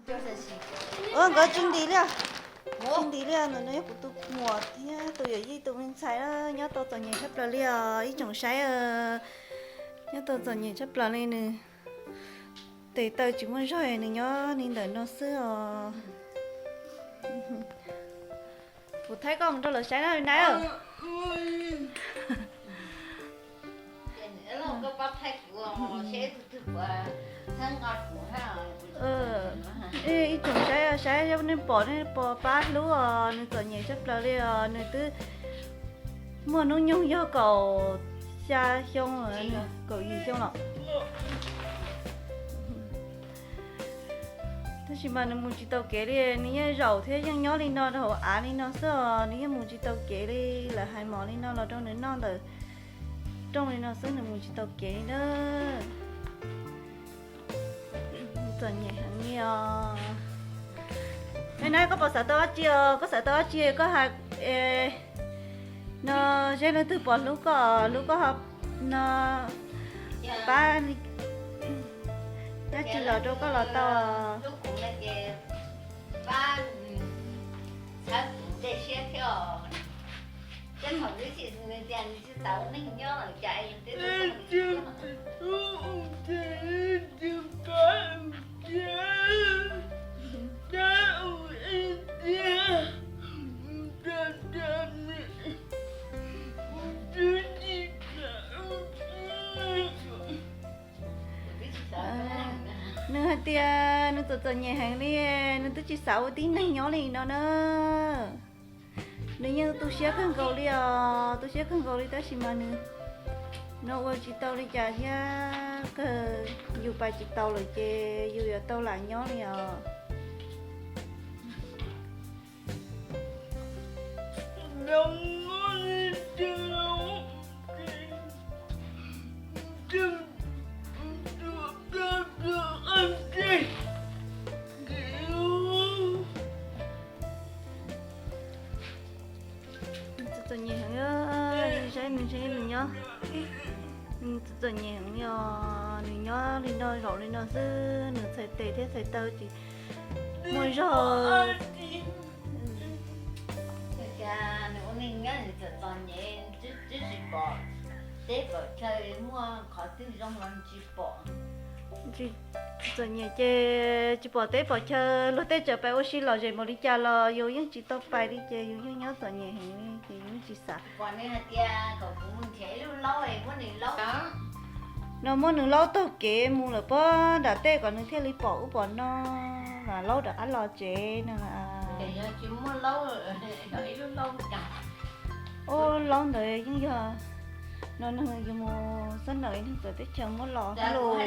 Ua nkawd tsis nti li, tsis nti li, nws no yog kuv tus muam thiab tus yawm yij tus me ntxhais na, nyob tau txom nyem tshaj plaws li os ib tsoom saib. Nyob tau txom nyem tshaj plaws li, nws tes taw tsis muaj zog, nws nyob li ntawm no xwb os. Kuv thaij koj mus rau lawv saib na nai. Ib tsoom saib, saib nej pom, nej pom pab hlub os, nws txom nyem tshaj plaws li os, nws twb muaj hnub nyoog yog kaum xya xyoo, kaum yim xyoo los. Tab sis mas nws mus tsis tau kev li, nws yeej zaum thiab yeej nyob li no rau hauv av li no xwb os, nws yeej mus tsis tau kev li. Lawv hais mov li no los rau nws noj ntawm rooj li no xwb, nws mus tsis tau kev li na. Txom nyem heev li os. Nai, koj puas xav tau dab tsi os? Koj xav tau dab tsi koj hais no, seb leej twg pom hlub koj, hlub koj no, pab dab tsi los rau koj los tau. Nws hais tias nws txom txom nyem heev li, nws twb tsis xav ua tib neeg nyob li no na. Nws yeej tu siab kawg nkaus li os, tu siab kawg nkaus li tab sis mas nws no ua tsis tau li cas thiab kawg, yus pais tsis tau lawm ces yus yuav tau lam nyob li os. Txom nyem heev, saib nws, saib nws nyob, txom nyem heev li os. Nws nyob li no zaum li no xwb, nws txhais tes thiab txhais taw tsis muaj zog. Nws ua neej nyob nws txom txom nyem, twb tsis pom teb pom chaw, muaj qhov twg zoo los tsis pom. Txom nyem ces tsis pom teb pom chaw, luag tej txawm pais ua si lom zem npaum li cas los yus yeej tsis tau pais li ces yus yeej nyob txom nyem heev li ces yus yeej tsis xav. No muab nws laub taug kev mus lawm pob nram tej kom nws thiaj li pom ub pom no, mas laub rov qab los tsev no. Ub, laub ntawd yeej yog no, neeg yus mus xab nawm neeg txawv teb chaws muab los hab los.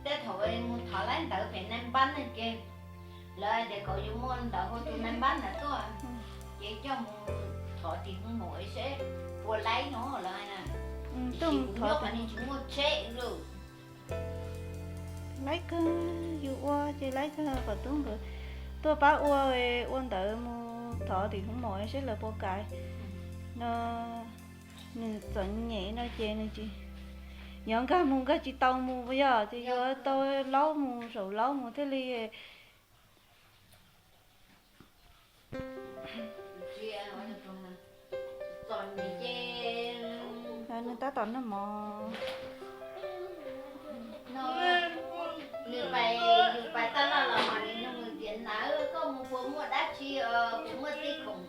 Tej thaum mus thov laib ntawv pem nai npab na ces lawv hais tias kom yus muaj ntawv hauv tus nai npab ntawd tuaj, ces coj mus thov tim hoo maum seb puas laib no lawv hais na. Tab sis kuv nyob qhov no tsis muaj tsheb lawm. Laib kawg, yus ua ces laib kawg, kom tub nkawd tuaj pab ua, ua ntawv mus thov tim hoo maum seb lawv puas kam no. Nws txom nyem no ces nws tsis, yog nkag mus nkag tsis tau mus puas yog, ces yuav tau laub mus, zaum laub mus thiaj li. Nws tab tom noj mov. Nws pais, yus pais taj laj los mas nws nug tias, nawb, koj mus puas muaj dab tsi, puas muaj tej khoom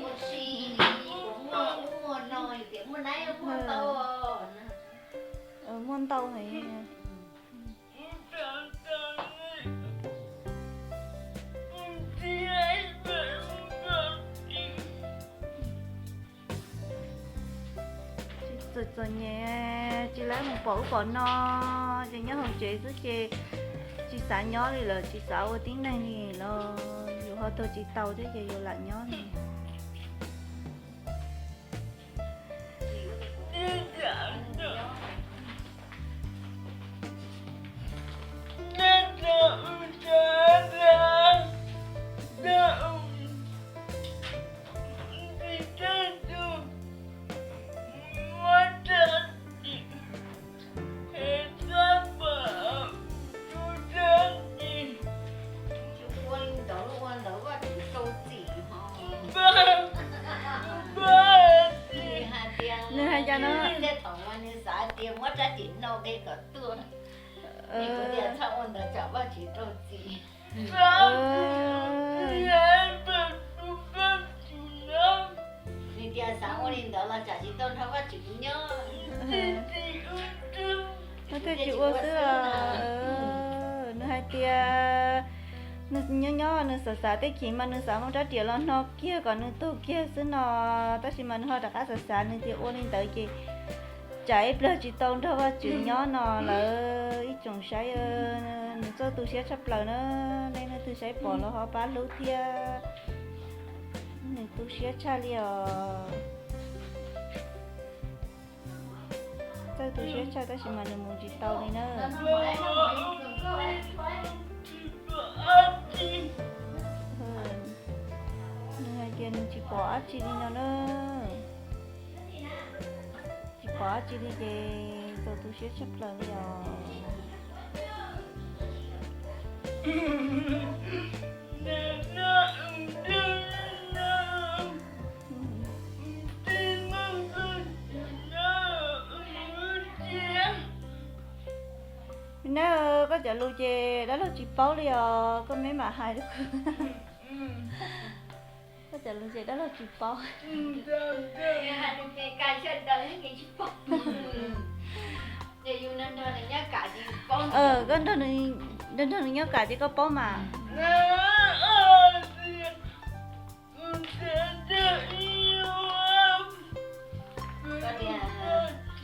ua si, puas muaj ub muaj no, yus tias muaj, nawb, muaj ntau. Muaj ntau heev. Txom txom nyem, tsis laib mus pom ub pom no, ces nyob hauv tsev xwb ces tsis xav nyob li lawm, tsis xav ua tib neeg li los yus ho tuag tsis tau thiab ces yus lam nyob li. Cas no? Thiab thaum uas nws xav tias muab rab riam no qe kom tuaj, nws kuj tias txhob ua ntawd tsam Vajtswv rau txim. Nws tias xav ua li ntawd los tsam tsis tau nrog Vajtswv nyob. Nws thiaj tsis ua xwb los. Nws hais tias nws nyob nyob nws xav xav tej chim mas nws xav muab rab riam los hno kiag kom nws tuag kiag xwb no, tab sis mas nws ho rov qab xav xav nws tias ua li ntawd ces tsam ib pliag tsis tau nrog Vajtswv nyob no lawm. Ib tsoom saib, nws txawj tu siab tshaj plaws na, nej leej twg saib pom los ho pab hlub thiab. Nws tu siab tshaj li os. Txawj tu siab tshaj tab sis mas nws mus tsis tau li na. Nws hais tias nws tsis pom dab tsi li no na. Tsis pom dab tsi li ces txawj tu siab tshaj plaws li os. Nab, koj cov lus ces dab laug tsis paub li os, koj meb mam hais rau kuv. Koj cov lus ces dab laug tsis paub. Koj nrog nws nyob kam ces koj paub mas.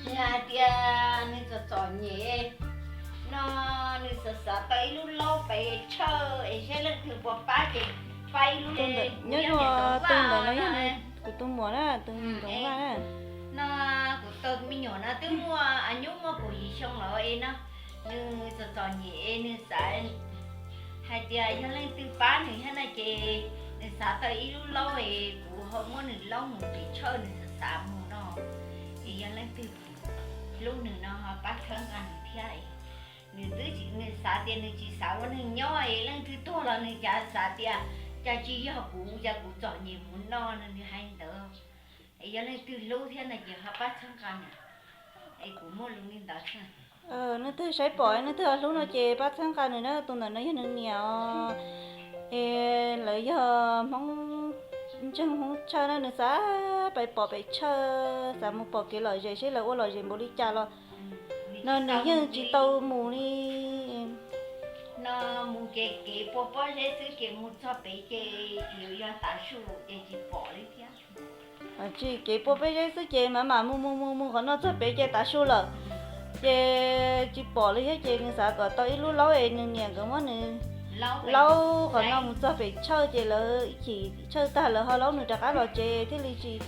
Nws hais tias nws txom txom nyem no, nws xav xav tau ib lub laub pem Tshawj es seb leej twg puas pab ces pab ib lub. Nyob zoo, tus ntawd no yog kuv tus muam na, tus ntawd na. No kuv tus me nyuam no twb muaj, nyuj muaj kaum yim xyoo lawm es no, nws txom txom nyem es nws xav hais tias yog leej twg pab nws thiab no ces nws xav tau ib lub laub es kuv ho muab nws laub mus pem Tshawj, nws xav xav mus no. Es yog leej twg hlub nws no ho pab txhawb nqa nws thiab. Nws twb, nws xav tias nws tsis xav ua neeg nyob es leej twg tuag los nws cas xav tias cas tsis yog kuv, cas kuv txom nyem mus no no, nws hais ntawd. Es yog leej twg hlub thiab no ces ho pab txhawb nqa nws. Es kuv muaj lus li ntawd xwb. Leej twg saib pom leej twg ho hlub no ces pab txhawb nqa nws na, tus ntawm no yog nws niam os. Es lawv yog Hmoob ntseeg Hmoob Tshawj na, nws xav pais pom pem Tshawj, xav mus pom kev lom zem seb lawv ua lom zem npaum li cas los no nws yeej tsis tau mus li. No mus ces kev pua pob zeb xwb ces mus txog pem ces yuav yog tav su ces tsis pom li thiab. Tsis, kev pua pob zeb xwb ces mam mam mus mus mus mus qhov no txog pem ces tav su lawm. Ces tsis pom li thiab ces nws xav kom tau ib lub laub es nws niam nkawd muab nws laub qhov no mus txog pem Tshawj ces lawv ib chim Tshawj tag lawv ho laub nws rov qab los tsev thiaj li tsis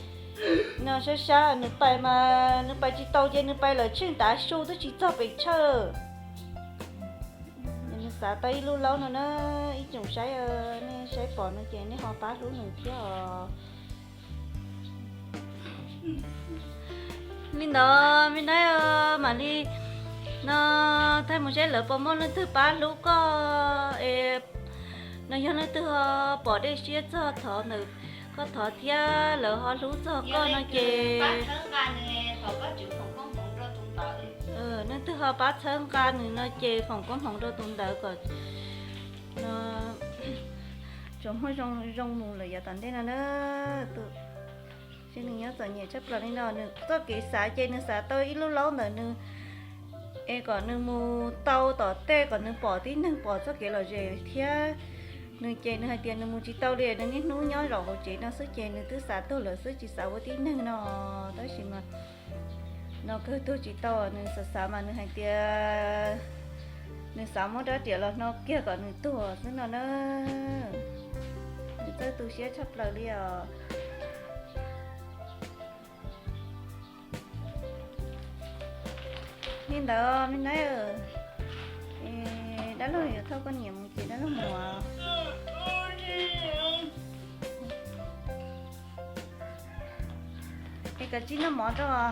no sab sab. Nws pais mas nws pais tsis tau ces nws pais lawm tsheej tav su twb tsis txog pem Tshawj. Nws xav tau ib lub laub no na, ib tsoom saib, nej saib pom no ces nej ho pab hlub nws thiab os. Li ntawd me nab, mam li no thaij mus seb lawv puas muaj leej twg pab hlub koj es no yog leej twg ho pom dej siab txog thov ntawm koj thov thiab lawv ho hlub txog koj no ces leej twg ho pab txhawb nqa nws no ces foom koob hmoov rau tus ntawd kom tsuas muaj zoo mus lawm yav tom ntej no na. Tus, seb nws nyob txom nyem tshaj plaws li no, nws txoj kev xav ces nws xav tau ib lub laub ntawm nws es kom nws mus tau tom tej kom nws pom tib neeg pom txoj kev lom zem thiab. Nws ces nws hais tias nws mus tsis tau li, nws niaj hnub nyob zaum hauv tsev no xwb ces nws twb xav tuag lawm xwb tsis xav ua tib neeg no. Tab sis mas no kawg tuag tsis tau, nws xav xav mas nws hais tias nws xav muab rab riam los hno kiag kom nws tuag xwb no na. Nws txawj tu siab tshaj plaws li os. Li ntawd me nab, dab laug yuav thauj koj niam mus ces dab laug mus. Es kav tsij noj mov rau.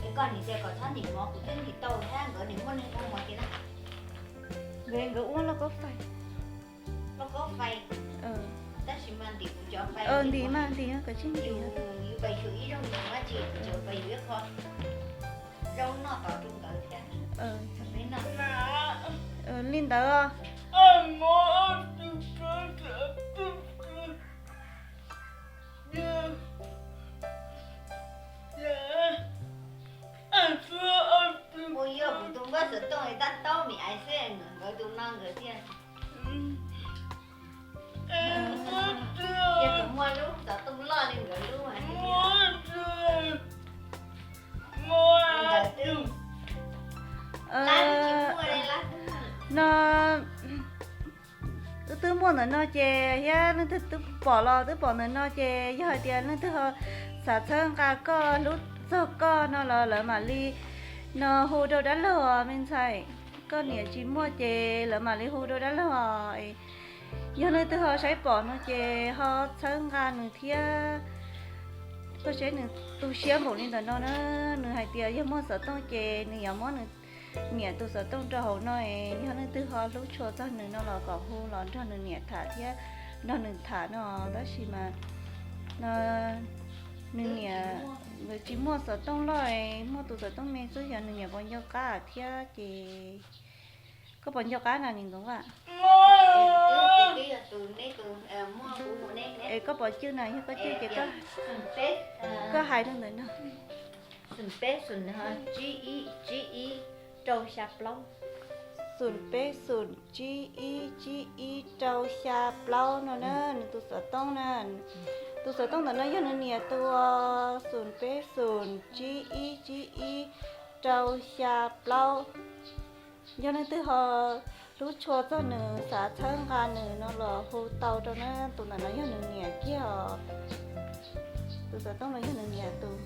Es koj nim tias kom txhob ntim mov, kuv twb ntim tau thiab, nkawd nim muaj neeg ua mov ces na. Nkawd, nkawd ua lauj kaub fais. Lauj kaub fais. Tab sis mas Ntim mas ntim, koj tsis ntim. Li ntawd. Ua yog kuv tus npawb xov tooj tab taub mis ais xwb, nkawd tus no nkawd thiaj. Yog kuv muaj lub xov tooj loj li nkawd lub. No wb twb muaj ntawm no ces thiab leej twg twb pom los twb pom ntawm no ces yog hais tias leej twg ho xav txhawb nqa koj hlub txog koj no los lawv mam li no hu rau dab laug os me ntxhais. Koj niam tsis muaj ces lawv mam li hu rau dab laug os. Yog leej twg ho saib pom no ces ho txhawb nqa nws thiab. Koj saib nws tu siab npaum li ntawm no na, nws hais tias yog muaj xov tooj ces nws yuav muab nws niam tus xov tooj rau hauv no es yog leej twg ho hlub tshua txog nws no los kom hu los nrog nws niam tham thiab nrog nws tham no. Tab sis mas no nws niam nws tsis muaj xov tooj loj, muaj tus xov tooj me xwb, yog nws niam puas nco qab thiab ces koj puas nco qab na niam Ntxoov Vaj? Es koj puas cwj na, yog koj cwj ces koj hais rau ntawm no. Xoom peb xoom tsib ib tsib ib rau xya plaub no na, nws tus xov tooj na. Tus xov tooj ntawm no yog nws niam tus, xoom peb xoom tsib ib tsib ib rau xya plaub. Yog leej twg ho hlub tshua txog nws xav txhawb nqa nws no los hu tau rau na, tus ntawm no yog nws niam kiag os. Tus xov tooj no yog nws niam tus.